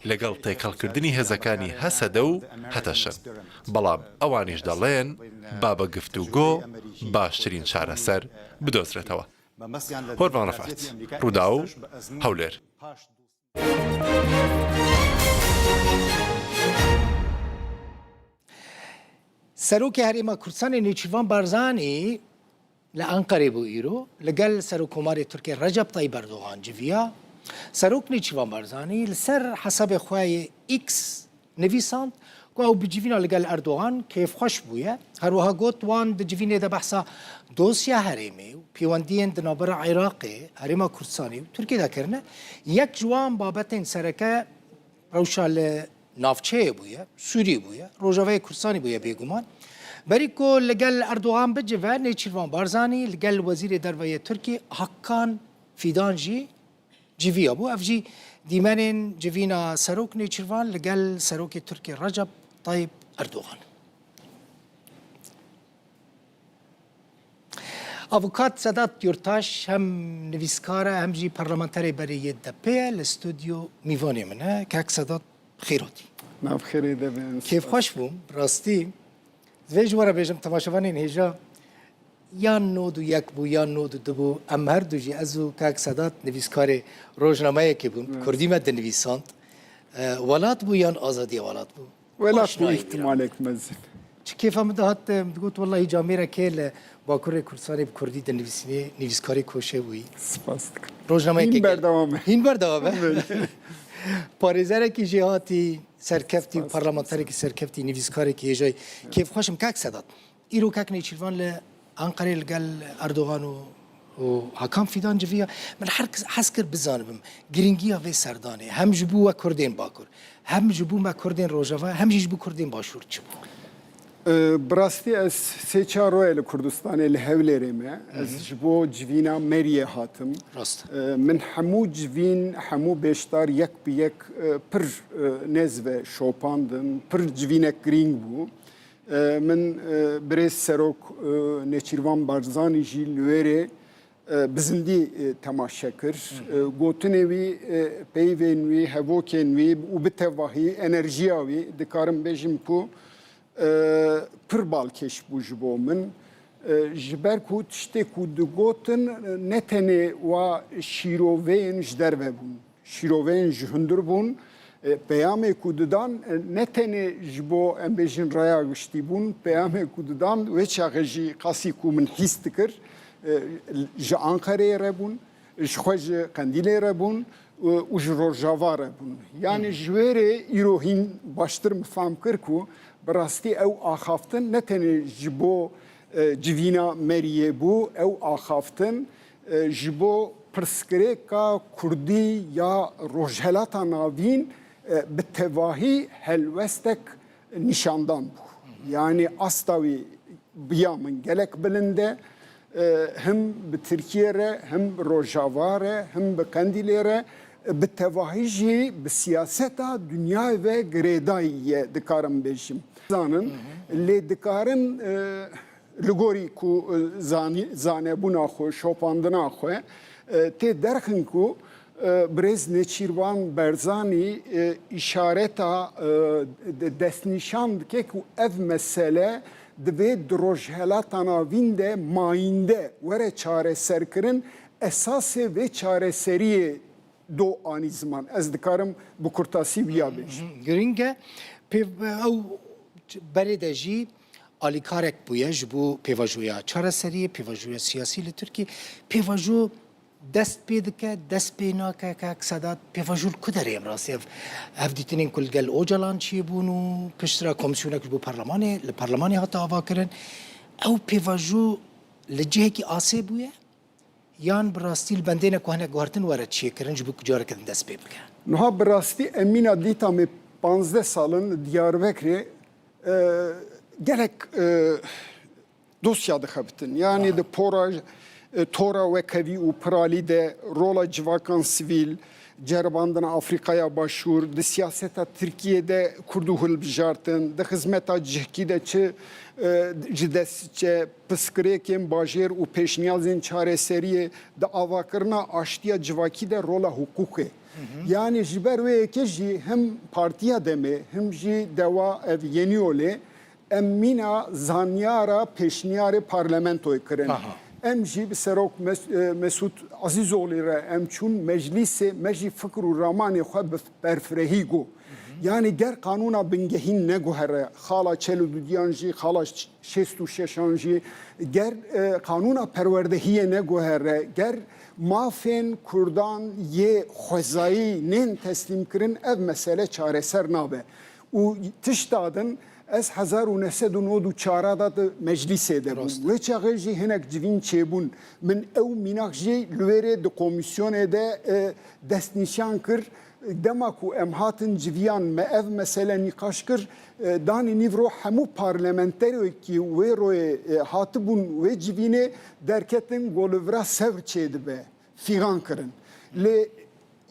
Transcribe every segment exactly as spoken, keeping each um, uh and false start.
لەگەڵ تێکەڵکردنی هێزەکانی هەسەدە و هەتەشن. بەڵام ئەوانیش دەڵێن با بە گفتوگۆ باشترین چارەسەر بدۆزرێتەوە. هۆرمان ڕەفعەت، ڕووداو، هەولێر. Serokê Herêma Kurdistanê Nêçîrvan Barzanî li Enqerê bû îro, li gel Serokkomarê Tirkê Recep Tayyip Erdogan civiya. Serok Nêçîrvan Barzanî li ser hesabê xwe yê X nivîsand ku ew bi civîna li gel Erdogan kêfxweş bûye. Her wiha got, wan di civînê de behsa dosya herêmê û pêwendiyên di navbera Iraqê, Herêma Kurdistanê û Tirkiyê de kirine. Yek ji wan babetên sereke rewşa li navçeyê bûye, Sûriyê bûye, Rojavayê Kurdistanê bûye bêguman. Berî ku li gel Erdogan bicive, Nêçîrvan Barzanî li gel Wezîrê Derve yê Tirkî Hakan Fîdan jî civiya bû. Ev jî dîmenên civîna Serok Nêçîrvan li gel Serokê Tirkê Recep Tayyip Erdogan. Avukat Sedat Yurtaş hem nivîskar e hem jî parlamenterê berê yê D P ye, li stûdyo mîvanê min e. Kak Sedat, xêr hatî. Nav xêrê de be. Kêfxweş bûm, bi rastî. Divê ji we re bêjim, temaşevanên hêja yan nod û yek bû, yan nod û du bû. Em her du jî, ez û Kak Sedat, nivîskarê rojnameyekê bûn. Evet. Kurdî me dinivîsand. E, welat bû yan azadiya welat bû? Welat bû, îhtimalek mezin. Çi kêfa min dihat, min digot, wellahî camêrekê li Bakurê Kurdistanê bi kurdî dinivîsînê, nivîskarê koşe bûyî. Spas dikim. Rojnameyekê. Hîn berdewam e. Hîn berdewam e. Parêzerekî jêhatî, serkeftî, parlamenterekî serkeftî, nivîskarekî hêjayî. Kêfxweş im, Kak Sedat. Îro Kak Nêçîrvan li Enqerê li gel Erdogan û û Hakan Fîdan civiya. Min her kes hez kir bizanibim girîngiya vê serdanê hem ji bo we Kurdên Bakur, hem ji bo me Kurdên Rojava, hem jî ji bo Kurdên Başûr çi bû? Bi rastî ez sê çar roye li Kurdistanê, li Hewlêrê me. Ez ji bo civîna Meriyê hatim. Rast. Min hemû civîn, hemû beşdar yek bi yek pir nêz ve şopandin. Pir civînek girîng bû. Min birêz Serok Nêçîrvan Barzanî jî li wê rê bi zindî temaşe kir. Gotinê wî, peyvên wî, hevokên wî û bi tevahî enerjiya wî dikarim bêjim ku pir balkêş bû ji bo min. Ji ber ku tiştê ku digotin ne tenê wa şîroveyên ji derve bûn. Şîroveyên ji hundir bûn. E, peyamê ku didan, e, ne tenê ji bo, em bêjin, raya giştî bûn, peyamê ku didan wê çaxê jî qasî ku min hîs dikir, e, ji Anqereyê re bûn, ji xwe ji Qendîlê re bûn, e, û ji Rojava re bûn. Yanî ji wê rê îro hîn baştir min fam kir ku bi rastî ew axaftin ne tenê ji bo, e, civîna Meriyê bû, ew axaftin, e, ji bo pirsgirêka kurdî ya Rojhelata Navîn, e, bi tevahî helwestek nîşandan bû. Yanî asta wî bi ya min gelek bilind e, e, him bi Tirkiye re, him bi Rojava re, him bi Qendîlê re, e, bi tevahî jî bi siyaseta dinyayê ve girêdayî ye, dikarim bêjim. Zanin, lê dikarin, e, li gorî ku, e, zanî-, zanebûna xwe, şopandina xwe, e, tê derxin ku, e, birêz Nêçîrvan Berzanî, e, îşareta, e, de-, destnîşan dike ku ev mesele divê di Rojhelata Navîn de mayînde were çareserkirin, esasê vê çareseriyê do anî ziman. Ez dikarim bi kurtasî wiya bêjim. Girîng e. Pê-, ew berê de jî alîkarek bûye ji bo pêvajoya çareseriyê, pêvajoya siyasî li Tirkiyê. Pêvajo dest pê dike, dest pê nake, Kak Sedat? Pêvajo li ku derê ye bi rastî? Ev hevdîtinên ku li gel Ocalan çêbûn û piştre komîsyonek ji bo perlemanê, li perlemanê hate avakirin. Ew pêvajo li cihekî asê bûye? Yan bi rastî li bendê ne ku hinek guhertin were çêkirin ji bo ku careke din dest pê bike? Niha bi rastî Emîna Dîtamê panzdeh sal in li Diyarbekirê, e, gelek, e, dosya dixebitin. Yanî di pora, e, tora wekhevî û piralî de rola civakan sivîl, ceribandina Afrîkaya Başûr, di siyaseta Tirkiyê de Kurd û hilbijartin, di xizmeta cihkî de çi, e, ji dest çe, pirsgirêkên bajêr û pêşniyazên çareseriyê, di avakirina aştiya civakî de rola hiqûqê. Yanî ji ber wê yekê jî hem Partiya Demê hem jî dewa ev Yenî Yolê em mîna zanyara pêşniyarê parlamentoyê kirin. Em jî bi Serok Mes- e, Mesûd Ezîzoglî re em çûn meclîsê, me jî fikr û ramanê xwe bi berfirehî got. Yanî ger qanûna bingehîn neguhere, xala çel û dudiyan jî, xala şêst û şeşan jî, ger e, qanûna perwerdehiyê neguhere, ger mafên kurdan yê xwezayî nên teslîm kirin, ev mesele çareser nabe. Û tişta din, ez hezar û neh sed û nod û çar de di meclîsê de bûm. Wê çaxê jî hinek civîn çêbûn. Min ew mînak jî li wê rê di komîsyonê de e, destnîşan kir. Dema ku em hatin civiyan, me ev mesele nîqaş kir, e, danî nîvro hemû parlamenterekî wê royê e, hatibûn wê civînê derketin, go li vira sevr çêdibe, fîxan kirin. Lê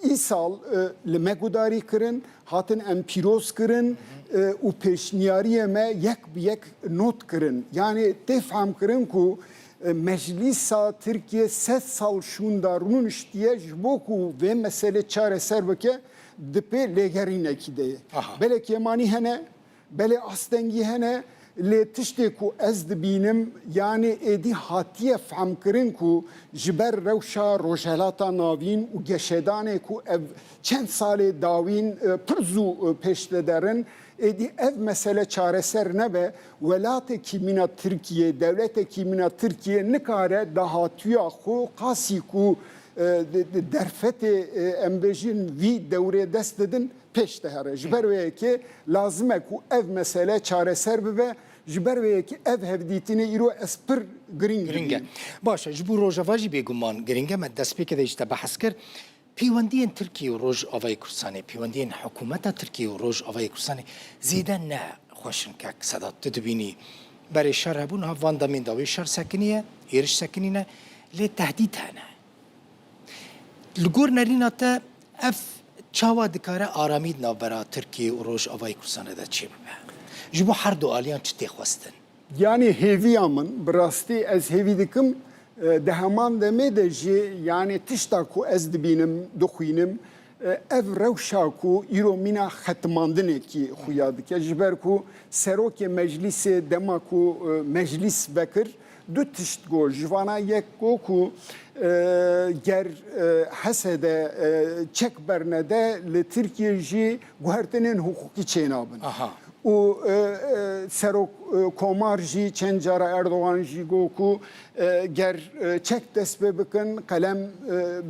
îsal e, li me gudarî kirin, hatin em pîroz kirin e, û pêşniyariyê me yek bi yek not kirin. Yanî tê fehmkirin ku e, Meclîsa Tirkiye sed sal şûnda rûniştiye ji bo ku vê meselê çareser bike, di pê lêgerînekî de ye. Belê kêmanî hene, belê astengî hene, lê tiştê ku ez dibînim, yanî êdî hatiye fehmkirin ku ji ber rewşa Rojhelata Navîn û geşedanê ku ev çend salê dawîn e, pir zû e, pêş de derin, êdî ev mesele çareser nebe, welatekî mîna Tirkiye, dewletekî mîna Tirkiye nikare dahatuya xwe qasî ku e, di- di derfetê e, em bêjin vî dewrê dest didin, pêş dihere. Ji ber wê yekê lazim e ku ev mesele çareser bibe. Ji ber wê yekê ev hevdîtinê îro ez pir girîng Giring e. dibînim. Baş e, ji bo Rojava jî bêguman giring e. Me destpêkê de jî te behs kir. Peywendiyên Tirkiye û Rojavayê Kurdistanê, peywendiyên hikûmeta Tirkiye û Rojavayê Kurdistanê zêde ne xweş in kek Sedat. Tu dibînî berê şer hebû, niha van demên dawî şer sekiniye, êriş sekinîne, lê tehdît hene. Li gor nerîna te ev çawa dikare aramî di navbera Tirkiye û Rojavayê Kurdistanê de çêbibe? Ji bo her du aliyan çi tê xwestin? Yanî hêviya min, bi rastî ez hêvî dikim, e, di heman demê de jî, yanî tişta ku ez dibînim, dixwînim, e, ev rewşa ku îro mîna xetimandinekî xuya dike. Ji ber ku serokê meclîsê dema ku e, meclîs vekir, du tişt got. Ji vana yek got ku e, ger e, H S D e, çek bernede li Tirkiye jî guhertinên hiqûqî çênabin. Aha. Û e, e, serok e, komar jî çend cara Erdogan jî got ku e, ger e, çek dest pê bikin, qelem e,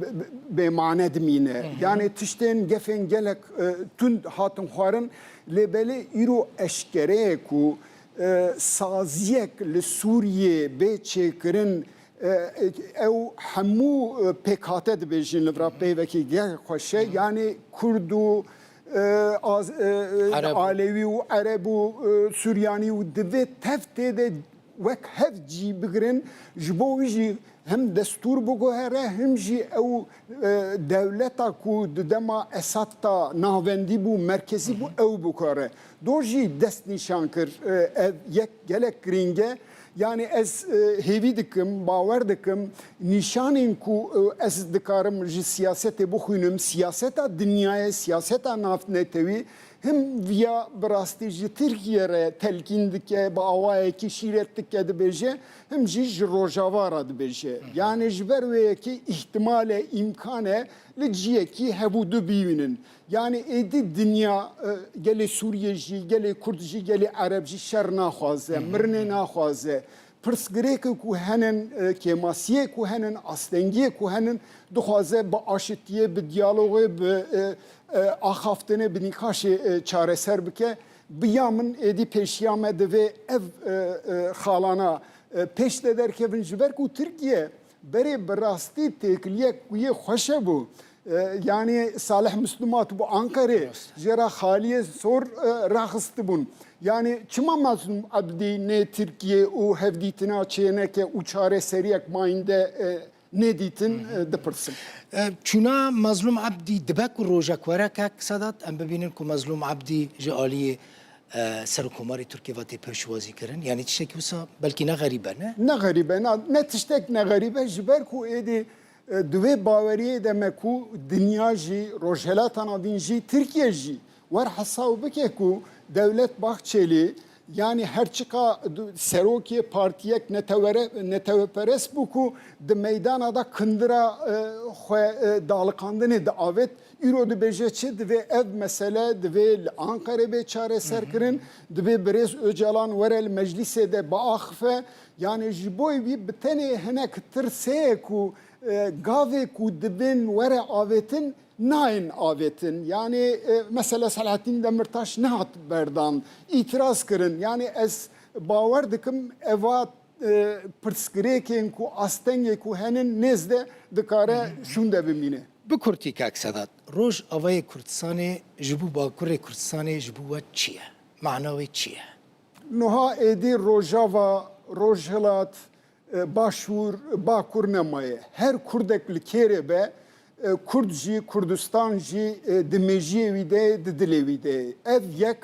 b- b- bêmane dimîne. Yanî tiştên gefên gelek e, tund hatin xwarin, lê belê îro eşkere ye ku e, saziyek li Sûriyê bê çêkirin, e, ew hemû e, pêkhate dibêjin li vira peyvekî gelek xweş e. Yanî Kurd û e, Az- e, e, Ereb û Alewî û Ereb û e, Suryanî û divê tev tê de wek hev cî bigirin, ji bo wî jî hem destûr biguhere, hem jî ew e, dewleta ku di dema Esad ta navendî bû, merkezî bû, ew biguhere. Do jî dest nîşan kir, e, ev yek gelek girîng e. Yanî ez e, hêvî dikim, bawer dikim, nîşanên ku e, ez dikarim ji siyasetê bixwînim, siyaseta dinyayê, siyaseta navnetewî, him viya bi rastî ji Tirkiye re telkîn dike, bi awayekî şîret dike dibêje, him jî ji Rojava re dibêje. Yanî ji ber wê yekê îhtimal e, îmkan e li ciyekî hevûdu bibînin. Yanî êdî dinya, e, gelê Sûriye jî, gelê Kurd jî, gelê Ereb jî şer naxwaze, mirinê naxwaze. Pirsgirêkê ku henin, e, kêmasiyê ku henin, astengiyê ku henin, dixwaze bi aşitiyê, bi diyalogê, bi e, e, axaftinê, bi nîqaşê e, çareser bike. Bi ya min êdî pêşiya me divê ev e, e, xalana e, pêş de derkevin, ji ber ku Tirkiye berê bi rastî têkiliyek ku yê xweş hebû. E, yanî Salih Müslüm hatibû Ankarê, jê re xaliyê sor e, raxistibûn. Yanî çima Mazlûm Ebdî nê Tirkiye û hevdîtina çêneke û çareseriyek mayînde e, nedîtin, e, dipirsim. E, çûna Mazlûm Ebdî dibe ku rojek were, kek Sedat, em bibînin ku Mazlûm Ebdî ji aliyê e, Serokkomarê Tirkiye ve tê pêşwazî kirin? Yanî tiştekî wisa belkî ne xerîb e, ne? Ne xerîb e, ne, ne tiştek ne xerîb e, ji ber ku êdî E, di wê baweriyê de me ku dinya jî, Rojhelata Navîn jî, Tirkiye jî wer hesab bike ku dewlet Bahçelî, yanî her çiqa du-, serokê partiyek netewere-, neteweperest bû ku di meydana de kundira, e, xwe, e, daliqandinê diavêt, îro dibêje çi? Divê ev mesele, divê li Anqerê bê çareserkirin, divê birêz Ocalan were li meclîsê de biaxife. Yanî ji bo wî bi tenê hinek tirs heye ku, e, gavê ku dibên were avêtin, nayên avêtin. Yanî, e, mesela Selahattîn Demirtaş nehat berdan, îtiraz kirin. Yanî ez bawer dikim eva, e, pirsgirêkên ku, astengê ku henin nêz de dikare şûnde bimîne. Bi kurtî kak Sedat, Rojavayê Kurdistanê ji bo Bakurê Kurdistanê ji bo we çi ye? Mana wê çi ye? Niha êdî Rojava, Rojhilat, e, Başûr, Bakur nemaye. Her Kurdek li kêrê be, e, Kurd jî, Kurdistan jî, e, di mêjiyê wî de ye, di dilê wî de ye. Ev yek,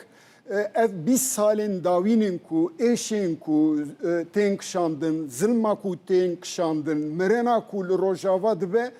e, ev bîst salên dawîn in ku, êşên ku, e, tên kişandin, zilma ku tên kişandin, mirina ku li Rojava dibe,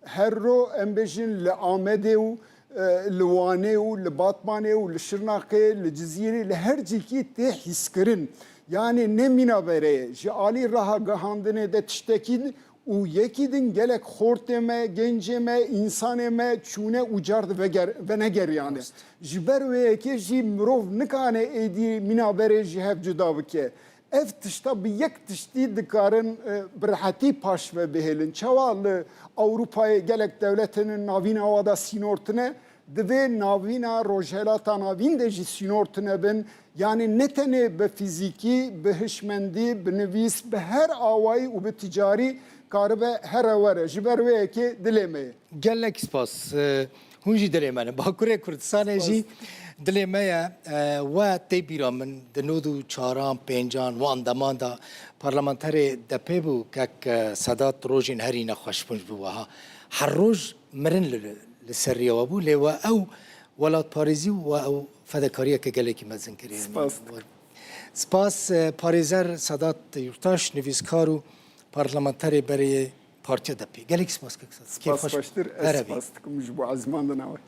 her ro, em bêjin, li Amedê û, e, li Wanê û li Batmanê û li Şirnexê, li Cizîrê, li her cîkî tê hîskirin. Yanî ne mîna berê ye. Ji alî rahagihandinê de tiştekî û yekî din gelek xortê me, gencê me, însanê me çûne û car di veger-, venegeriyane. Rast. Ji ber wê yekê jî mirov nikane êdî mîna berê ji hev cuda bike. Ev tişta bi yek tiştî dikarin, e, bi rehetî paş ve bihêlin. Çawa li Ewropayê gelek dewletên navîna wa da sînor tune, divê navîna Rojhelata Navîn de jî sînor tune bin. Yanî ne tenê bi fîzîkî, bi hişmendî, bi nivîs, bi her awayî û bi ticarî karibe here were. Ji ber wê yekê dilê me ye. Gelek spas. E, hûn jî dilê me ne. Bakurê Kurdistanê jî dilê me ye. E, we tê bîra min di nod û çaran, pêncan, wan deman de parlamenterê D P bû, kek, e, Sedat, rojên herî nexweş bûn ji bo we ha. Her roj mirin li, li ser rêya we bû, lê we ew welatparêzî û we ew fedekariyeke gelekî mezin kiriye. Spas dikim. Spas, e, parêzer Sedat Yurttaş, nivîskar û parlamenterê berê Partiya D P. Gelek spas kek Sedat. Spas Kêfxweş. Baştir. Ez spas dikim ji bo ezmandina we.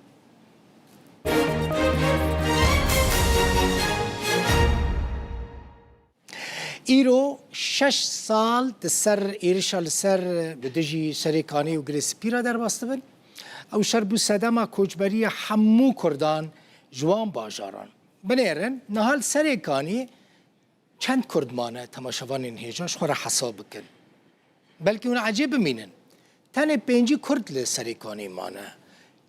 Îro şeş sal di ser êrişa li ser, li dijî Serêkanî û Girê Spî re derbas dibin. Ew şer bû sedema koçberiya hemû Kurdan ji wan bajaran. Binêrin, niha li Serêkanî çend Kurd mane, temaşevanên hêja ji xwe re hesab bikin. Belkî hûn ecêb bimînin. Tenê pêncî Kurd li Serêkanî mane.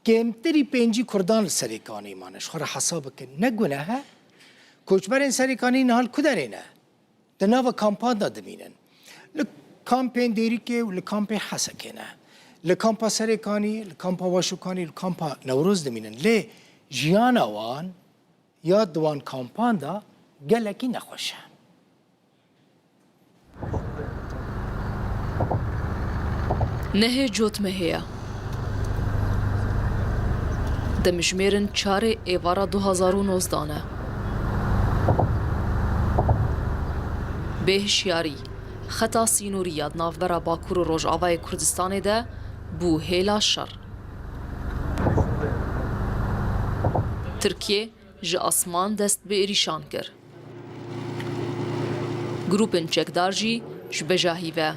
Kêmtirî pêncî Kurdan li Serêkanî mane. Ji xwe re hesab bikin. Ne guneh e? Koçberên Serêkanî niha li ku derê ne? Di nava kampan de dimînin. Li kampên Dêrikê û li kampên Hesekê ne. Li kampa Serêkanî, li kampa Waşûkanî, li kampa Newroz dimînin. Lê jiyana wan ya di wan kampan de gelekî nexweş e. Nehê cotmehê ye. Demjimêrin çarê êvara du hazar û nozdeh ne. Bê hişyarî, xeta sînorî ya di navbera Bakur û Rojavayê Kurdistanê de bû hêla şer. Tirkiye ji asman dest bi êrîşan kir. Grûpên çekdar jî ji bejahî ve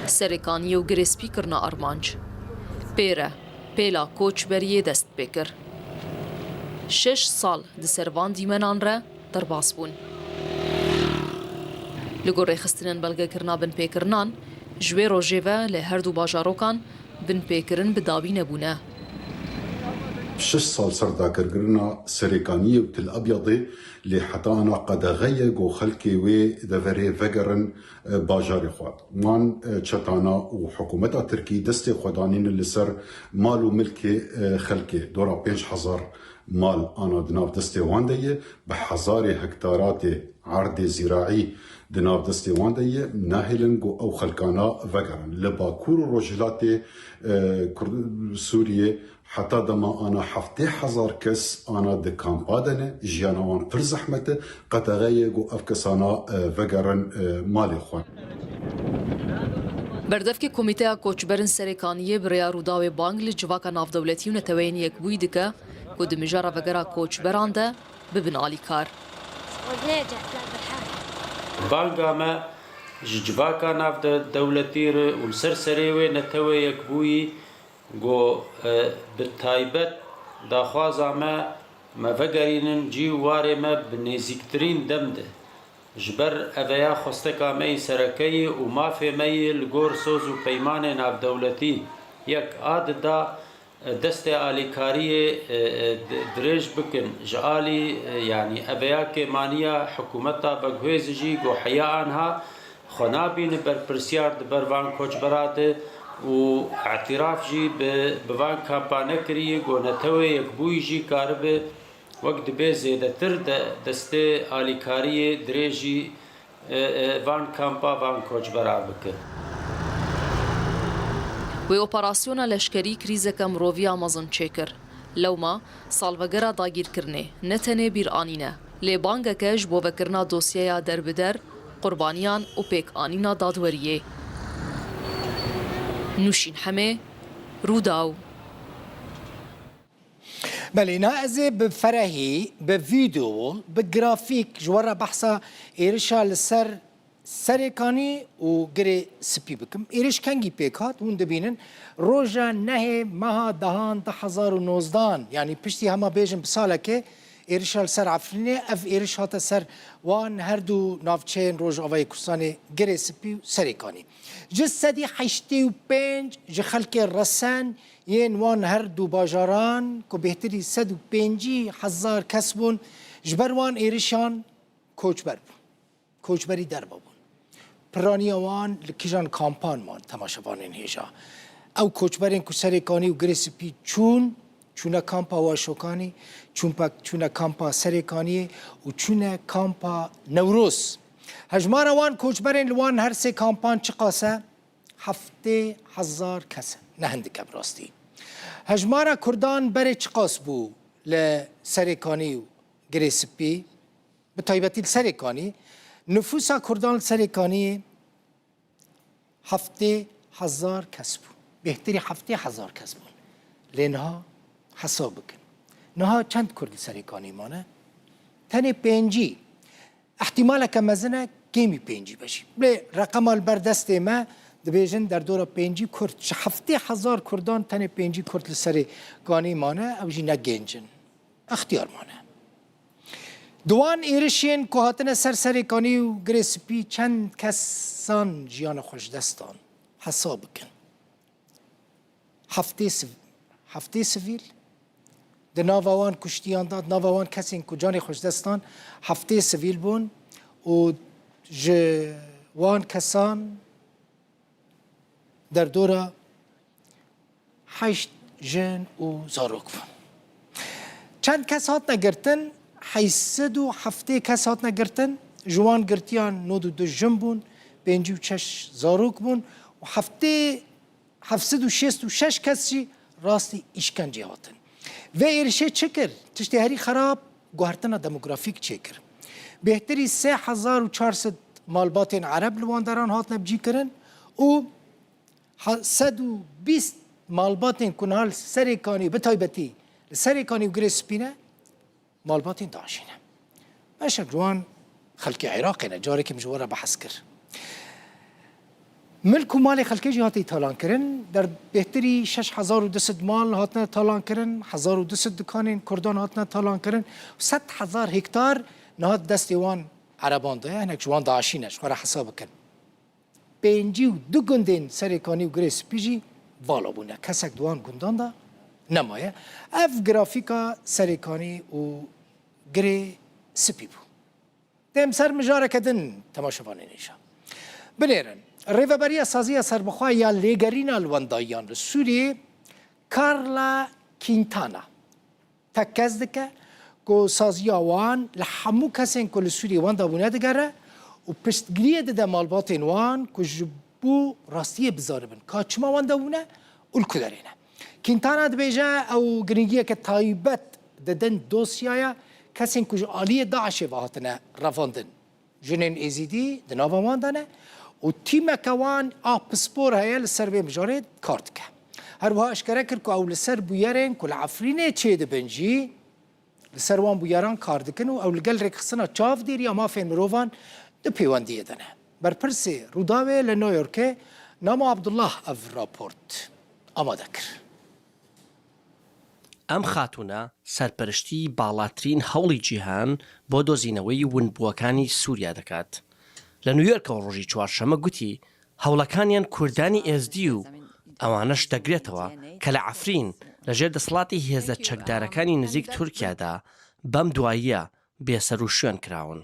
Serêkaniyê û Girê Spî kirine armanc. Pê re pêla koçberiyê dest pê kir. Şeş sal di ser van dîmenan re derbas bûn. Li gor rêxistinên belgekirina binpêkirinan, ji wê rojê ve li her du bajarokan binpêkirin bi dawî nebûne. Şeş sal ser dagirkirina Serêkaniyê û Til Ebyadê, lê heta ana qedexeyê ku xelkê wê deverê vegerin, e, bajarê xwe. Wan, e, çetana û hikûmeta Tirkî destê xwe danîne li ser mal û milkê, e, xelkê. Dora pênc hezar mal ana di nav destê wan de ye, bi hezarê hektaratê erdê zîraî di nav destê wan de ye, nahêlin ku ew xelkana vegerin. Li Bakur û Rojhilatê, e, Kurd-, Sûriyê heta dema ana heftê hezar kes ana di kampa de ne, jiyana wan pir zehmet e, qedexeyê ku ev kesana, e, vegerin, e, malê xwe. Berdevkê Komîteya Koçberin Serêkaniyê bi rêya Rûdawê bang li civaka navdewletî û Neteweyên Yekbûyî dike ku di mijara vegera koçberan de bibin alîkar. Banga me ji civaka navdewletî re û li ser serê wê Netewê Yekbûyî ku, e, bi taybet daxwaza me, me vegerînin cî û warê me bi nêzîktirîn dem de. Ji ber eveya xwesteka me yê sereke ye û mafê me yê li gor soz û peymanê navdewletî yek a dida, e, destê alîkariyê, e, e, di-, dirêj bikin. Ji alî, e, yanî eveya kêmaniya hikûmeta veguhêz jî ku heya anha xwe nabîne berpirsiyar di ber van koçbera de û îtiraf jî bi, bi van kampa nekiriye ku Netewê Yekbûyî jî karibe wek dibê zêdetir de destê alîkariyê dirêjî, e, e, van kampa van koçbera bike. Wê operasyona leşkerî krîzeke miroviya mezin çêkir. Lewma salvegera dagîrkirinê ne tenê bîranîn e, lê bangeke ji bo vekirina dosyeya derbider, qurbaniyan û pêkanîna dadweriyê. Nûşîn Hemê, Rûdaw. Belê, na ez ê bi ferehî, bi vîdeo, bi grafîk ji we re behsa êrişa li ser Serêkanî û Girê Spî bikim. Êriş kengî pêk hat, hûn dibînin. Roja nehê meha dehan du hezar û nozdehan, yanî piştî hema bêjin bi salekê, êrişa li ser Efrînê, ev êriş hate ser wan her du navçeyên Rojavayê Kurdistanê, Girê Spî û Serêkanî. Ji sedî heştê û pênc ji xelkê resen yên wan her du bajaran ku bêhtirî sed û pêncî hezar kes bûn, ji ber wan êrişan koçber bûn. Koçberî derve bûn. Piraniya wan li kîjan kampan man, temaşevanên hêja. Ew koçberên ku Serêkanî û Girê Spî çûn, çûne kampa Waşokanî, çûn pe-, çûne kampa Serêkaniyê û çûne kampa Newroz. Hejmara wan koçberên li wan her sê kampan çiqas e? Heftê hezar kes e. Ne hindik e bi rastî. Hejmara Kurdan berê çiqas bû li Serêkanî û Girê Spî? Bi taybetî li Serêkanî. Nifûsa Kurdan li Serêkaniyê heftê hezar kes bû. Bêhtirî heftê hezar kes bûn. Lê niha hesab bikin. Niha çend Kurd li Serêkanî mane? Tenê pêncî. Îhtimaleke mezin e kêmî pêncî be jî. Lê reqema li ber destê me dibêjin derdora pêncî Kurd. Ji heftê hezar Kurdan tenê pêncî Kurd li Serêkanî mane, ew jî ne genc in. Extiyar mane. Di wan êrişên ku hatine ser Serêkanî û Girê Spî çend kesan jiyana xwe ji dest dan? Hesab bikin. Heftê siv-, heftê sivîl di nava wan kuştiyan de, di nava wan kesên ku canê xwe ji dest dan, heftê sivîl bûn û ji wan kesan derdora heşt jin û zarok bûn. Çend kes hatine girtin? Heşt sed û heftê kes hatine girtin. Ji wan girtiyan nod û du jin bûn, pêncî û şeş zarok bûn û heftê, heft sed û şêst û şeş kes jî rastî îşkencê hatin. Vê êrişê çi kir? Tiştê herî xerab, guhertina demografîk çêkir. Bêhtirî sê hezar û çar sed malbatên Ereb li wan deran hatine bicîkirin û ha-, sed û bîst malbatên ku niha li Serêkanî, bi taybetî li Serêkanî û Girê Spî ne, malbatên DAIŞê ne. Beşek ji wan xelkê Iraqê ne, carekê min ji we re behs kir. Milk û malê xelkê jî hate talankirin. Der bêhtirî şeş hezar û du sed mal hatine talankirin, hezar û du sed dikanên Kurdan hatine talankirin. Sed hezar hektar niha di destê wan Ereban de ye, hinek ji wan DAIŞî ne, ji xwe re hesab bikin. Pêncî û du gundên Serêkanî û Girê Spî jî vala bûne. Kesek di wan gundan de nemaye. Ev grafîka Serêkanî û Girê Spî bû. Dêm ser mijareke din, temaşevanên hêja. Binêrin, Rêveberiya Saziya Serbixwe ya Lêgerîna li Wendayiyan li Sûriyê, Carla Quintana, tekkez dike ku saziya wan li hemû kesên ku li Sûriyê wenda bûne digere û piştgiriyê dide malbatên wan ku ji bo rastiyê bizanibin ka çima wenda bûne û li ku derê ne. Quintana dibêje ew girîngiyeke taybet didin dosyaya kesên ku ji aliyê DAIŞê ve hatine revandin. Jinên Êzîdî di nava wan de ne û tîmeke wan a pispor heye li ser vê mijarê kar dike. Her wiha eşkere kir ku ew li ser bûyerên ku li Efrînê çêdibin jî li ser wan bûyeran kar dikin û ew li gel rêkxistina çavdêriya mafên mirovan di pêwendiyê de ne. Berpirsê Rûdawê li New Yorkê Namo Abdullah ev raport amade kir. ئەم خاتوونە سەرپەرشتیی باڵاترین هەوڵی جیهان بۆ دۆزینەوەی ونبووەکانی سووریا دەکات. لە نیویۆرکەوە ڕۆژی چوارشەممە گوتی، هەوڵەکانیان کوردانی ئێزدی و ئەوانەش دەگرێتەوە کە لە عەفرین لەژێر دەسەڵاتی هێزە چەکدارەکانی نزیک تورکیادا بەم دواییە بێسەروشوێن کراون.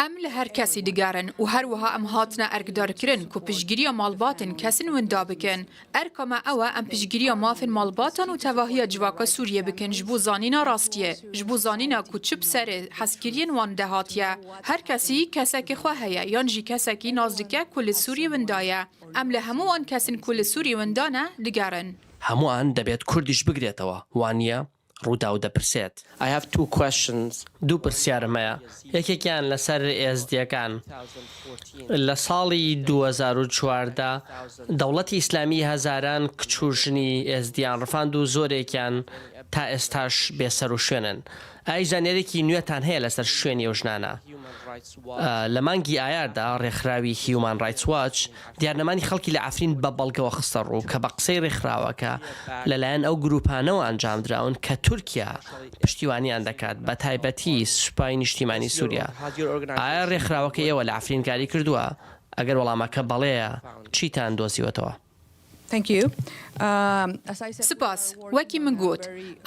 Em li her kesî digerin û her wiha em hatine erkdarkirin ku piştgiriya malbatên kesên winda bikin. Erka me ew e em piştgiriya mafên malbatan û tevahiya civaka Sûriyê bikin ji bo zanîna rastiyê, ji bo zanîna ku çi bi serê hezkiriyên wan de hatiye. Her kesî kesekî xwe heye yan jî kesekî nas dike ku li Sûriyê winda ye. Em li hemû wan kesên ku li Sûriyê winda ne, digerin. هەمووان دەبێت کوردیش بگرێتەوە، وا نییە؟ ڕووداو دەپرسێت. I have two questions. دوو پرسیارم هەیە. یەکێکیان لەسەر ئێزدییەکان. لە ساڵی دوو هەزار و چواردە دەوڵەتی ئیسلامی هەزاران کچ و ژنی ئێزدییان ڕفاند و زۆرێکیان تا ئێستاش بێسەروشوێنن. ئایا زانیارییەکی نوێتان هەیە لەسەر شوێنی ئەو ژنانە؟ لە مانگی ئایاردا ڕێکخراوی Human Rights Watch دیارنەمانی خەڵکی لە عەفرین بە بەڵگەوە خستەڕوو کە بە قسەی ڕێکخراوەکە لەلایەن ئەو گرووپانەوە ئەنجامدراون کە تورکیا پشتیوانییان دەکات، بەتایبەتی سوپای نیشتیمانی سووریا. ئایا ڕێکخراوەکەی ئێوە لە عەفرین کاری کردووە؟ ئەگەر وەڵامەکە بەڵێیە، چیتان دۆزیوەتەوە؟ Spas. Wekî min got,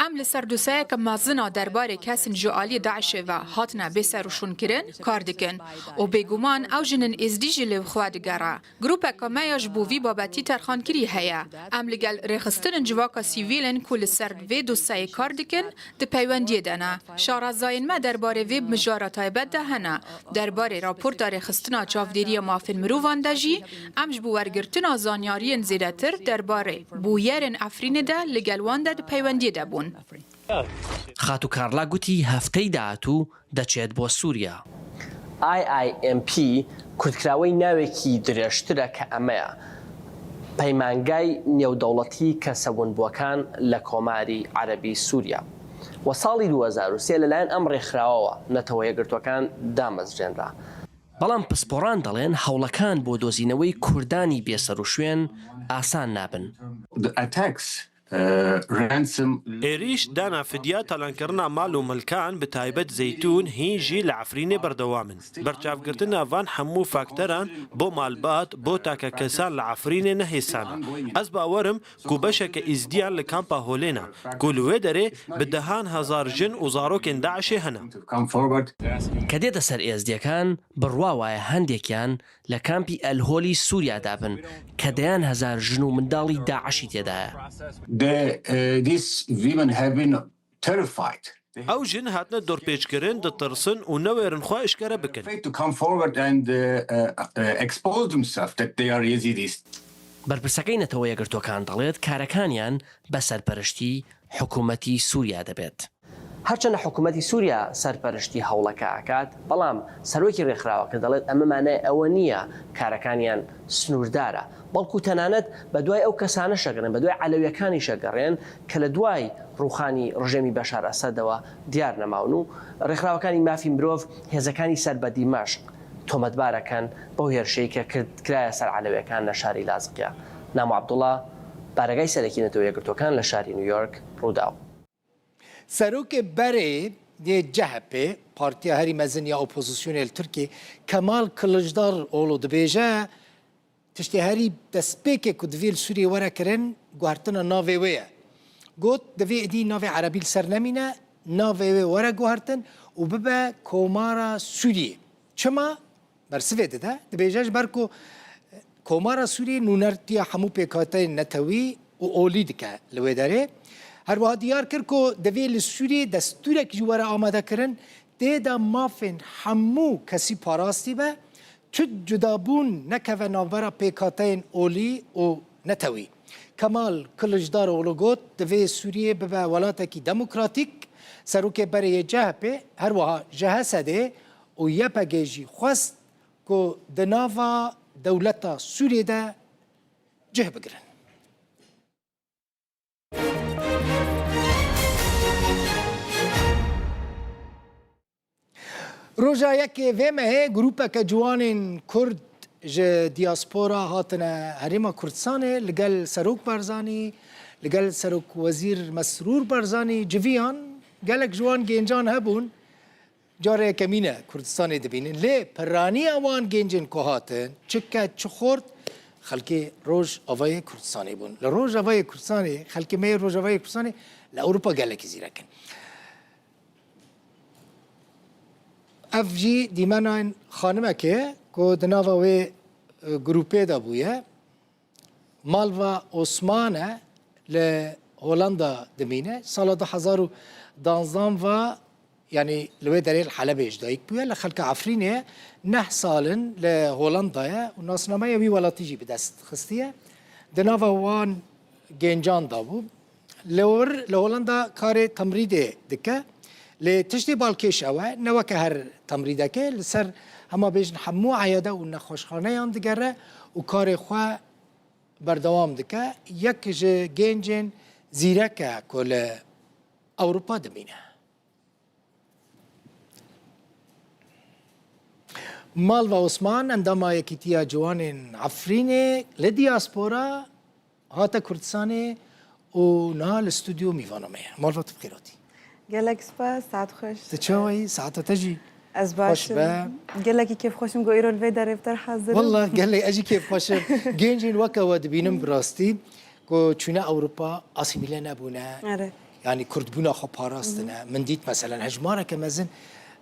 em li ser doseyeke mezin a derbarê kesên ji aliyê DAIŞê ve hatine bêserûşûnkirin kar dikin û bêguman ew jinên êzdî jî li xwe digere. Grûpeke me ya ji bo vî babetî terxankirî heye. Em li gel rêxistinên civaka sivîl in ku li ser vê doseyê kar dikin, di peywendiyê de ne. Şarezayên me derbarê vê mijara taybet de hene. Derbarê raporta Rêxistina Çavdêriya Mafên Mirovan de jî em ji bo wergirtina zanyariyên zêdetir derbarê bûyerên Efrînê de li gel wan de di peywendiyê de bûn. خاتوو کارلا گوتی هەفتەی داهاتوو دەچێت بۆ سووریا. IIMP کورتکراوەی ناوێکی درێژترە کە ئەمەیە، پەیمانگای نێودەوڵەتی کەسە ونبووەکان لە کۆماری عەرەبی سووریا و ساڵی دوو هەزار و سێ لەلایەن ئەم ڕێکخراوەوە نەتەوە یەکگرتووەکان دامەزرێنرا. بەڵام پسپۆڕان دەڵێن هەوڵەکان بۆ دۆزینەوەی کوردانی بێسەروشوێن ئاسان نابن. Êrîş, dana fidya, talankirina mal û milkan, bi taybet zeytûn, hîn jî li Efrînê berdewam in. Berçavgirtina van hemû fakteran bo malbat, bo takekesan li Efrînê ne hêsan e. Ez bawer im ku beşeke Êzdiyan li kampa Holêna, ku li wê derê bi dehan hezar jin û zarokên DAIŞê hene. کە دێتە سەر ئێزدییەکان، بڕوا وایە هەندێکیان لە کامپی ئەلهۆلی سووریادا بن کە دەیان هەزار ژن و منداڵی داعشی تێدایە. These women have been terrified. Ew jin hatine dorpêçkirin, ditirsin û newêrin xwe eşkere bikin. بەرپرسەکەی نەتەوە یەکگرتووەکان دەڵێت کارەکانیان بە سەرپەرشتی حکوومەتی سووریا دەبێت. هەرچەندە حکوومەتی سووریا سەرپەرشتی هەوڵەکە ئەکات، بەڵام سەرۆکی ڕێکخراوەکە دەڵێت ئەمە مانای ئەوە نییە کارەکانیان سنووردارە، بەڵکو تەنانەت بە دوای ئەو کەسانەش ئەگەڕێن، بە دوای عەلەویەکانیش ئەگەڕێن کە لە دوای ڕووخانی ڕژێمی بەشار ئەسەدەوە دیار نەماون و ڕێکخراوەکانی مافی مرۆڤ هێزەکانی سەر بە دیمەشق تۆمەتبار ئەکەن بەو هێرشەی کە کرد کرایە سەر عەلەویەکان لە شاری لازقیە. نامۆ عەبدوڵا، بارەگای سەرەکی نەتەوە یەکگرتووەکان لە شاری نیویۆرک، ڕووداو. Serokê berê yê CHPê, partiya herî mezin ya opozisyonê li Tirkiyê, Kemal Kiliçdaroğlu dibêje, tiştê herî destpêkê ku divê li Sûriyê were kirin, guhertina navê wê ye. Got, divê êdî navê erebî li ser nemîne, navê wê were guhertin û bibe Komara Sûriyê. Çima? Bersivê dide, dibêje ji ber ku Komara Sûriyê nûnertiya hemû pêkhateyên netewî û olî dike li wê derê. Her wiha diyar kir ku divê li Sûriyê destûrek jî were amadekirin, tê de mafên hemû kesî parastî be, tu cudabûn nekeve navbera pêkhateyên olî û netewî. Kemal Kiliçdaroğlu got, divê Sûriyê bibe welatekî demokratîk. Serokê berê yê CHPê, her wiha JHSDê û YPGê jî xwest ku di nava dewleta Sûriyê de cih bigirin. Roja yekê vê mehê grûpeke ciwanên Kurd ji diaspora hatine Herêma Kurdistanê li gel Serok Barzanî, li gel Serok Wezîr Mesrûr Barzanî civiyan. Gelek ji wan gêncan hebûn, cara yekemîn e Kurdistanê dibînin. Lê piraniya wan gêncên ku hatin, çi keç, çi xort, xelkê Rojavayê Kurdistanê bûn. Li Rojavayê Kurdistanê, xelkê me yê Rojavayê Kurdistanê li Ewropa gelekî zîrek in. Ev jî dîmenayên xanimekê ye ku di nava wê, e, grûpê de bûye. Malva Osman e, li Holanda dimîne. Sala du hezar û danzdan ve, yanî li wê derê li Helebê ji dayik bûye. Li xelka Efrînê ye. Neh sal in li Holanda ye û nasnameya wî welatî jî bi dest xistiye. Di nava wan gêncan de bû. Li wir li Holanda karê temrîdê dike. Lê tiştê balkêş ew e, ne weke her temrîdekê, li ser hema bêjin hemû eyade û nexweşxaneyan digere û karê xwe berdewam dike. Yek ji gêncên zîrek e ku li Ewropa dimîne. Malva Osman, endama Yekîtiya Ciwanên Efrînê, li diaspora hate Kurdistanê û niha li stûdyo mîvana me ye. Malva, tu bi xêr hatî. Gelek spas, saet xweş. Tu çawa yî? Saeta te jî Ez baş im. Gelekî kêfxweş im ku îro li vê derê bi te re hazir im. Walla gelek, ez jî kêfxweş im. Gencên weke we dibînim bi rastî ku çûne Ewropa, asîmîle nebûne. Erê. Yanî kurdbûna xwe parastine. Min dît meselen hejmareke mezin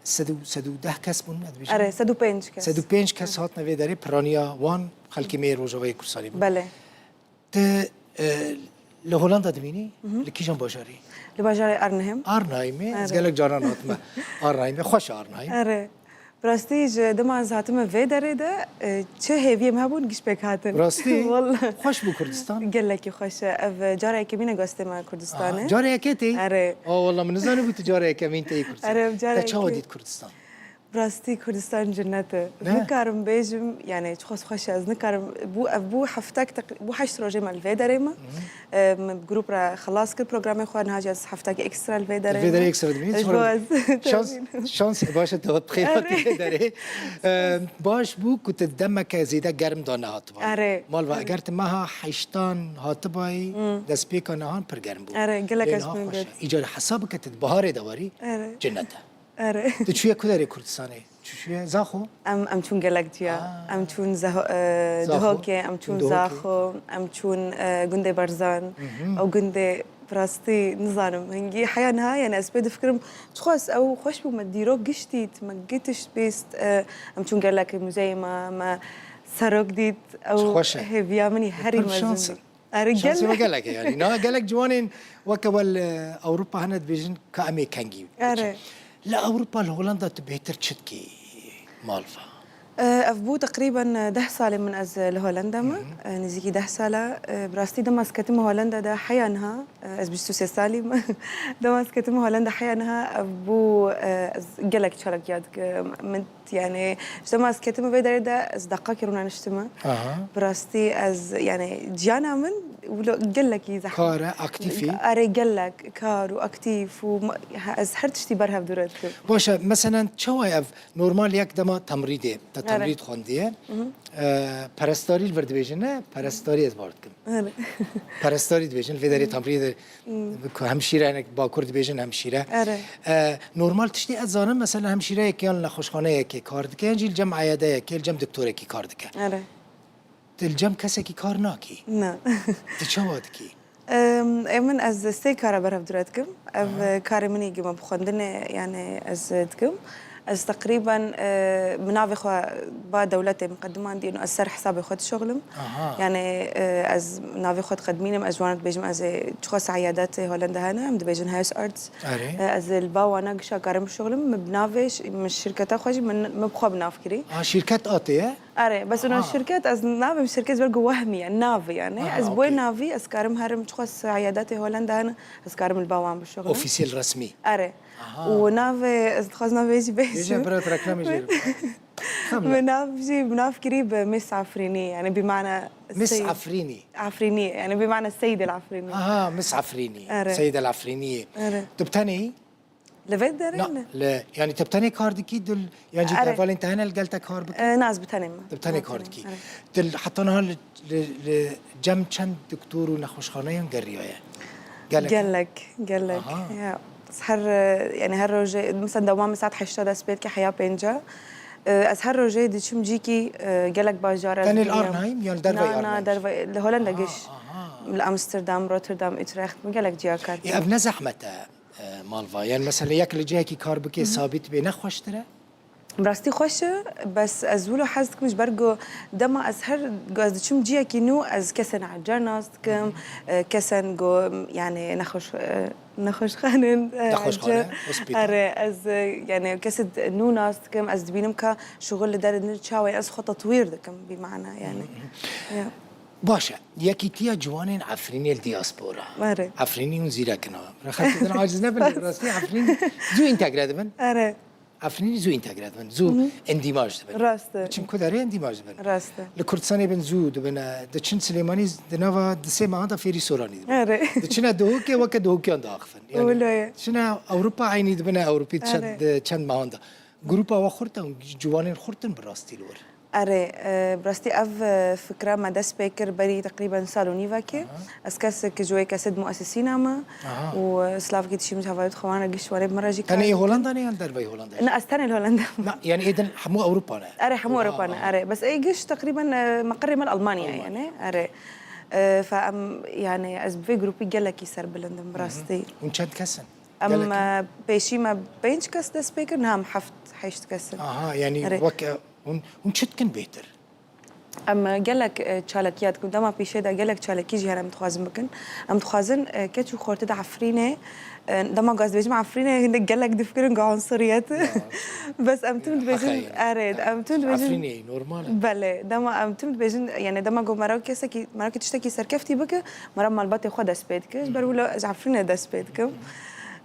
sed û, sed û deh kes bûn, ne dibêjin? Erê, sed û pênc kes. Sed û pênc kes hatine vê derê, piraniya wan xelkê me yê Rojavayê Kurdistanê bû. Belê. Tu, e, li Holanda dimînî? Li kîjan bajarî? Li bajarê Arnhem. Arnheimê? Ez gelek caran hatime Arnheimê. Xweş e Arnheim. Erê. Bi rastî ji dema ez hatime vê derê de, e, çi hêviyê min hebûn giş pêk hatin. Bi rastî? Walla. Xweş bû Kurdistan? Gelekî xweş e. Ev cara yekemîn e ku ez tême Kurdistanê. Aha, cara yekê tê? Erê. A, walla min nizanibû tu cara yekemîn tê Kurdistanê. Erê, ev cara yekê. Te çawa dît Kurdistan? Bi rastî Kurdistan cennet e. Ne? Nikarim bêjim, yani çiqas xweş e. Ez nikarim, bû, ev bû heftek teq-, bû heşt rojê me li vê derê me. Em, bi grup re xelas kir programê xwe, niha jî ez heftekî ekstra li vê derê Vê derê me. Ekstra dibînî. Ji bo ez şans, şans baş e, te bi xêr hatî vê derê. Em, baş bû ku tu demeke zêde germ da nehatibay. Erê. Malva, eger tu meha heştan hatibayî, destpêka nihan pir germ bû. Erê, gelek ez pê xweş e. Îcar hesab bike tu di biharê de werî, cennet e. Erê. Tu çûye ku derê Kurdistanê? Tu çûye Zaxo? Em, em çûn gelek ciya. Aa. Em çûn Zeho-, e, Zaxo. Dihokê, em çûn Dihokê. Zaxo, em çûn, e, gundê Barzan. Ew gundê bi rastî nizanim. Hingî heya niha, yani ez pê difikirim. Çiqas ew xweş bû, me dîrok giş dît, me giş tişt bîst. E, em çûn gelek muzeyê me, me serok dît. Ew hêviya min î herî mezin bî. Erê, şansê me gelek e yani. Niha gelek ciwanên weke we li Ewropa hene dibêjin ka em ê kengî biçin. Erê. Li Ewropa, li Holanda tu bêhtir çi dikî Malva? E, ev bû teqrîben deh salê min ez li Holanda me. E, nêzîkî deh sala. E, bi rastî dema ez ketime Holanda de heya niha, e, ez bîst û sê salî me. Dema ez ketime Holanda heya niha ev bû, e, ez gelek çalak yad dikim. Min Yani, ji dema ez ketime vê derê de, ez deqakê rûnaniştime. Aha. Bi rastî ez, yani, ciyana min wilo gelekî zehmet. Kar e, aktîf î? Erê, gelek kar û aktîf û ma-, he, ez her tiştî ber hev dûre dikim. Baş e, meselen, çawa ev normal yek dema temrîdê, te Erê. Temrîd xwendiye, e, perestarî li vir dibêjin, ne? Perestarî ez bar dikim. Erê. Perestarî dibêjin, vê derê temrîdê Hmm. Ku hemşîre, hinek Bakur dibêjin hemşîre. Erê. E, normal tiştê ez zanim, mesela hemşîreyekê yan li nexweşxaneyekê kar dike, yan jî li cem eyadeyekê, li cem doktorekî kar dike. Erê. Tu li cem kesekî kar nakî? Na. Tu çawa dikî? Em, ê min ez sê kara berhev dûre dikim. Ev, aha, karê min î gima bi xwendinê, yani ez dikim. Ez teqrîben, e, min navê xwe ba dewletê miqedimandî û ez ser hesabê xwe dişuxilim. Aha. Yani, e, ez navê xwe diqedimînim, ez ji wan re dibêjim, ez ê çiqas eyadetê Holanda hene, em dibêjin huisarts. Erê. E, ez ê li ba wana gişa karim bişuxilim, min bi navê ş-, min şirketa xwe jî min, min bi xwe bi nav kirî. Ha, şirket a te ye? Erê, bes ûna, aha, şirket, ez navê min şirket ber ku wehmî ye, nav e yani. Aha, ez bi wê, okey, navî ez karim herim çiqas eyadetê Holanda hene, ez karim li ba wan bişuxilim. Ofîsiyel, resmî. Erê. Aha. Û navê, ez dixwazim navê jî bêjim. Bêje, bira, tu reklamê jê re. Min nav jî, min nav kirî bi Miss Afrînî, yani bi mana Miss Sey-, Afrînî. Afrînî, yani bi mana Seyd el Afrînî. Aha, Miss Afrînî. Erê. Seyd el Afrînî. Erê. Tu bi tenê yî? Li vê derê Na, ne? Li, yani tu bi tenê kar dikî, dil, yani jî Erê. Hevalên te hene li gel te kar bikin? E, na, ez bi tenê me. Tu bi tenê Na, kar tenê, dikî. Erê. Dil heta niha li, li, li cem çend doktor û nexweşxaneyan geriyaye? Gelek. Gelek, gelek. Aha. Ya. Her, yani her rojê, mesela dewam saet heşta dest pê dike, heya pênca. E, ez her rojê diçim cîkî, e, gelek bajar ez Tenê li bînim. Arnhem yan dervey Na, na, Arnhem? Dervey, li Holanda Aha, giş. Aha. Li Amsterdam, Rotterdam, Utrecht, gelek ciya kar Ê, ev ne zehmet e, e, Malva? Yani mesela yek li cihekî kar bike, Hı hı. sabit bê, ne xweştir e? Bi rastî xweş e, bes ez wilo hez dikim ji ber ku dema ez her, ku ez diçim ciyekî nû, ez kesên ecer nas dikim, Hı hı. e, kesên ku, yani nexweş, e, nexweşxanin, e, Nexweşxane, ecer. Hospital. Erê, ez, e, yani kesê d-, nû nas dikim, ez dibînim ka şuxul li derê din çawa ye, ez xwe tetwîr dikim, bi mana yani. Hı hı. Ya. Baş e. Yekîtiya Ciwanên Efrînê li diaspora. Erê. Efrînî hûn zîrek in ha. Xelkê din aciz nebin, rastî Efrîn zû întegre dibin. Erê. Efrînî zû întegre dibin, zû Hı hı. endîmaj dibin. Rast e. Çim ku derê endîmaj dibin. Rast e. Li Kurdistanê bin zû dibine, diçin Silêmanî di nava di sê mehan de fêrî soranî dibin. Erê. Diçine Duhokê weke Duhokiyan diaxifin. Yani Wilo ye. Diçine Ewropa eynî dibine Ewropî çend, Erê. di çend mehan de. Grupa we xurt e, ciwanên xurt in bi rastî li wir. Erê, e, bi rastî ev, e, fikra me dest pê kir berî teqrîben sal û nîvekê. Aha. Ez kesek ji wê kesê di muesisîna me Aha. û, e, slavkî dişîm ji hevalê xwe wan re giş wanê bi min re jî Tenê kar yê dikin. Holanda ne yan derveyî Holanda? Ne, ez tenê li Holanda me. Na, yani êdin hemû Ewropa ne? Erê, hemû Aha, Ewropa ne, aha. Erê. Bes ê giş teqrîben, e, meqerê me li Almanya Almanya. yani. Erê. E, fe em, yani ez bi vê grûpî gelekî serbilind im, bi Hı hı. rastî. Hûn çend kes in? Em, Gelek in? e, pêşî me pênc kes dest pê kir, niha em heft, heşt kes in. Aha, yani Erê. wek, e, hûn, hûn çi dikin bêtir? Em, e, gelek, e, çalakiya dikin. Dema pêşê de gelek çalakî jî hene em dixwazin bikin. Em dixwazin, e, keç û xortê de Efrînê, e, dema ku ez dibêjim Efrînê, hindek gelek difikirin ku unsuriyet. Ya. Bes em tim Ya, dibêjin, heqe ye. erê, em tim dibêjin Efrînê normal e. Belê, dema em tim dibêjin, yani dema ku mera kesekî, mera tiştekî serkeftî bike, mera malbatê xwe dest pê dike. Ji ber wilo ez Efrînê dest pê dikim.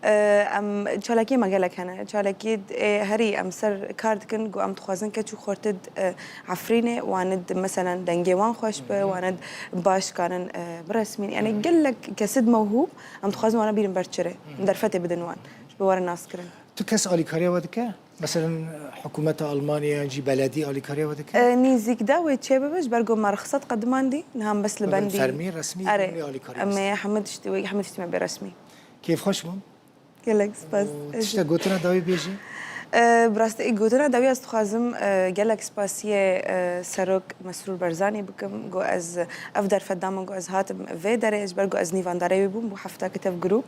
E, em çalakiyê me gelek hene. Çalakiyê, e, herî em ser kar dikin, ku em dixwazin keç û xortê, e, Efrînê, wan id, meselen, dengê wan xweş be, wan id baş karin, e, biresmîn. Yani gelek kesê di mewhûb, em dixwazin wana bîrin ber çirê, derfetê bidin wan, ji bo were naskirin. Tu kes alîkariya we dike? Meselen, hikûmeta Almanya yan jî beledî alîkariya we dike? E, nîzîk de wê çê bibe, ji ber ku me rixsat qedimandî, niha em bes li Wê bendî. Fermî, resmî, Erê, wê alîkarî em ê hemî tiştî, wê hemî tiştî me bê resmî. Kêfxweş bûm. Gelek spas. Û Ez tiştek gotina dawî bêjî? E, bi rastî gotina dawî ez dixwazim, e, gelek spasiyê, e, Serok Mesrûr Barzanî bikim. Got ez ev derfet da min, got ez hatim vê derê, ji ber got ez nîvandarê wî bûm, bû hefta kitev grûp.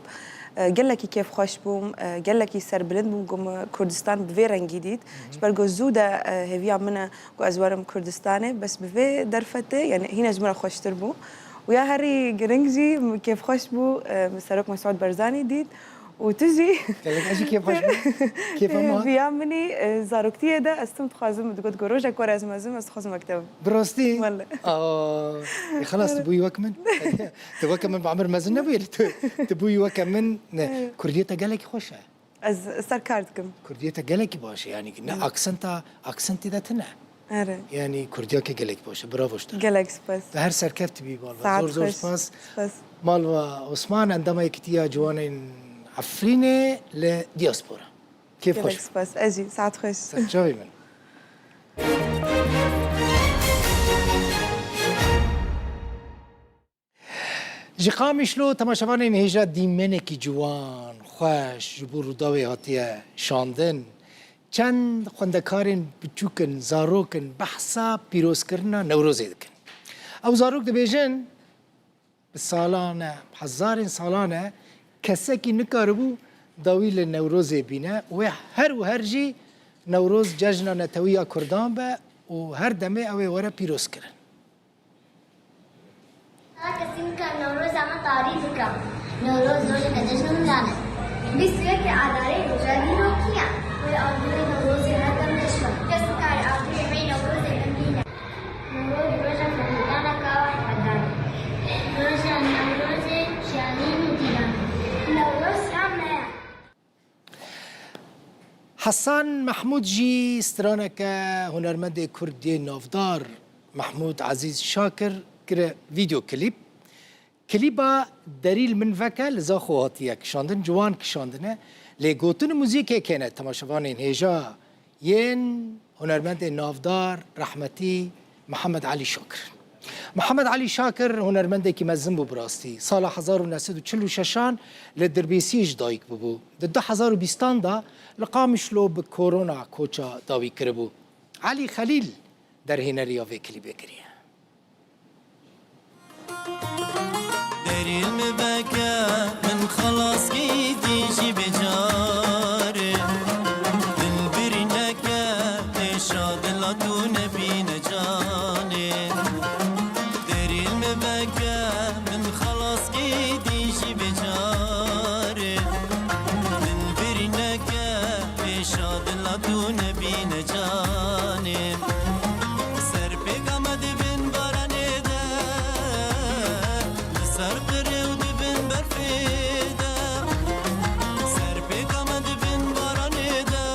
E, gelekî kêfxweş bûm, e, gelekî serbilind bûm, got min Kurdistan bi vê rengî dît. Ji ber got zû de, e, hêviya min e, got ez werim Kurdistanê, bes bi vê derfetê, yani hîne ji min re xweştir bû. Û ya herî giring jî min kêfxweş bû, e, min Serok Mesûd Barzanî dît. Û tu jî Gelek ez jî kêfxweş bûm. Kêfa min hat. Viya min î, e, zaroktiyê de ez tim dixwazim, digot ku rojek were ez mezin, ez dixwazim wek te bim. Bi rastî? Wele. Aa, e, xelas, tu bûyî wek min. Tu weke min bi emir mezin nebûyî. Tu, tu bûyî weke min. Ne, Evet. Kurdiyê te gelekî xweş e. Ez ser kar dikim. Kurdiyê te gelekî baş e, yani ne Evet. aksenta, aksentê de tune. Erê. Yani kurdiyeke gelekî baş e. Bravo ji te. Gelek spas. Te her serkeft bî, Malva. Saet Zor, zor xweş. Spas. Spas. Malva Osman, endama Yekîtiya Ciwanên Efrînê li diaspora. Kêf Gelek xweş. Spas. Ez jî, saet xweş. Serçavê min. Ji Qamişlo temaşevanên hêja dîmenekî ciwan, xweş ji bo Rûdawê hatiye şandin. Çend xwendekarên biçûk in, zarok in, behsa pîrozkirina Newrozê dikin. Ew zarok dibêjin, bi salan e, hezarên salan e, kesekî nikaribû dawî li Newrozê bîne. Wê her û her jî Newroz cejna netewî ya Kurdan be û her demê ew ê were pîrozkirin. Her kesî nikare Newroza me tarî bike. Newroz rojeke cejn û milan e. Bîst û yekê Adarê roja dîrokî ye. Wê ardûrê Newrozê her dem tişt be. Kes nikare ardûrê me yê Newrozê bimîne. Newroz roja fermîdana kawa Hedarê. Roja Newrozê jiyanîn û dîlan e. Newroz ya me ye. Hesan Mehmûd jî straneke hunermendê Kurd yê navdar Mehmûd Ezîz Şakir kire vîdeo klîp. Klîba Derî li min veke li Zaxo hatiye kişandin, ciwan kişandine. Lê gotin û muzîkê kêne temaşevanên hêja yên hunermendê navdar, rehmetî Mihemed Elî Şakir. Mihemed Elî Şakir hunermendekî mezin bû bi rastî. Sala hezar û neh sed û çil û şeşan li Dirbêsiyê ji dayik bûbû. Di du hezar û bîstan de li Qamişlo bi korona koça dawî kiribû. Elî Xelîl derhêneriya vê klîbê kiriye. Derî li min veke, min xelas kî dî jî bê carê. Dilbirî neke, êşa dila tu nebîne canê. Derî li min veke, min xelas kî dî jî bê carê. Dilbirî neke, êşa dila tu nebîne canê. Ser pêka me dibin baranê de, li ser qirê û dibin berfê de. Ser pêka me dibin baranê de,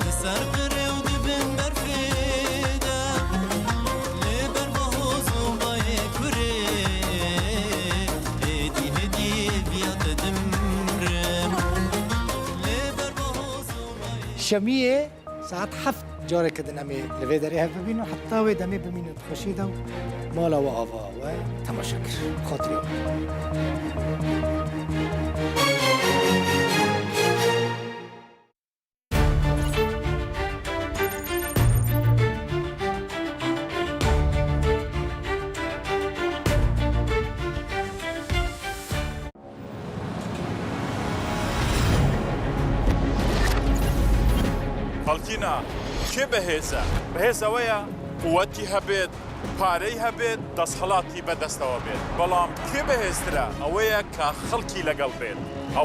li ser qirê û dibin berfê de. Lê ber bahoz û bayê kurê, êdî hêdî viya te dimrim. Lê ber bahoz û bayê Şemiyê saet heft careke din em ê li vê derê hev bibînin û heta wê demê bimînin di xweşî de û mala we ava we temaşe kir. Xatirê we. Xelkîna, kê bihêz e? Bihêz ew e, quwetî hebêt, parey hebêt, desthilatî be destewa bêt. Belam kê bihêztir e? Ew e ke xelkî legel bêt.